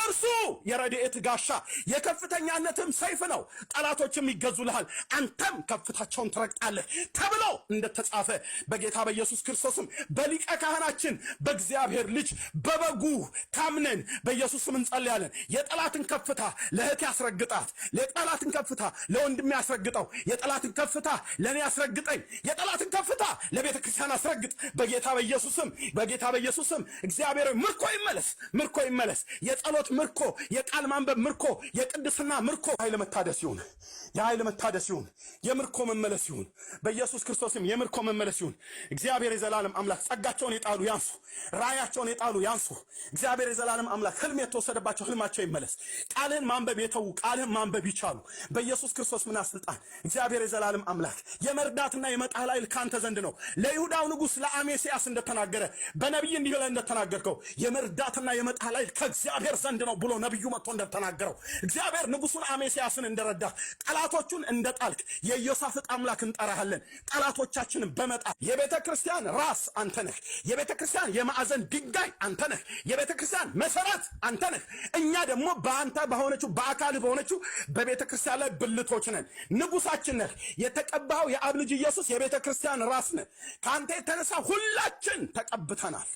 እርሱ የረድኤት ጋሻ የከፍተኛነትም ሰይፍ ነው። ጠላቶችም ይገዙልሃል፣ አንተም ከፍታቸውን ትረግጣለህ ተብሎ እንደተጻፈ በጌታ በኢየሱስ ክርስቶስም በሊቀ ካህናችን በእግዚአብሔር ልጅ በበጉ ታምነን በኢየሱስ ስም እንጸልያለን። የጠላትን ከፍታ ለእህቴ ያስረግጣት፣ የጠላትን ከፍታ ለወንድሜ ያስረግጠው፣ የጠላትን ከፍታ ለእኔ ያስረግጠኝ፣ የጠላትን ከፍታ ለቤተ ክርስቲያን አስረግጥ። በጌታ በኢየሱስም፣ በጌታ በኢየሱስም እግዚአብሔር ምርኮ ይመለስ፣ ምርኮ ይመለስ። የጸሎት ምርኮ፣ የቃል ማንበብ ምርኮ፣ የቅድስና ምርኮ፣ ኃይል መታደስ ይሁን፣ የኃይል መታደስ ይሁን፣ የምርኮ መመለስ ይሁን። በኢየሱስ ክርስቶስም የምርኮ መመለስ ይሁን። እግዚአብሔር የዘላለም አምላክ ጸጋቸውን የጣሉ ያንሱ፣ ራእያቸውን የጣሉ ያንሱ። እግዚአብሔር የዘላለም አምላክ ህልም የተወሰደባቸው ህልማቸው ይመለስ። ቃልህን ማንበብ የተዉ ቃልህን ማንበብ ይቻሉ። በኢየሱስ ክርስቶስ ምና ስልጣን እግዚአብሔር የዘላለም አምላክ የመርዳትና የመጣል ኃይል ካንተ ዘንድ ነው። ለይሁዳው ንጉሥ ለአሜሲያስ እንደተናገረ፣ በነቢይ እንዲህ ብለህ እንደተናገርከው፣ የመርዳትና የመጣል ኃይል ከእግዚአብሔር ዘንድ ነው ብሎ ነቢዩ መጥቶ እንደተናገረው፣ እግዚአብሔር ንጉሱን አሜሲያስን እንደረዳ፣ ጠላቶቹን እንደጣልክ የኢዮሳፍጥ አምላክ እንጠራሃለን። ጠላቶቻችንን በመጣል የቤተ ክርስቲያን ራስ አንተ ነህ። የቤተ ክርስቲያን የማዕዘን ድንጋይ አንተ ነህ። የቤተ ክርስቲያን መሰረት አንተ ነህ። እኛ ደግሞ በአንተ በሆነችው፣ በአካልህ በሆነችው በቤተ ክርስቲያን ላይ ብልቶች ነን። ንጉሳችን ነህ። የተቀባኸው የአብ ልጅ ኢየሱስ የቤተ ክርስቲያን ራስ ነህ። ከአንተ የተነሳ ሁላችን ተቀብተናል።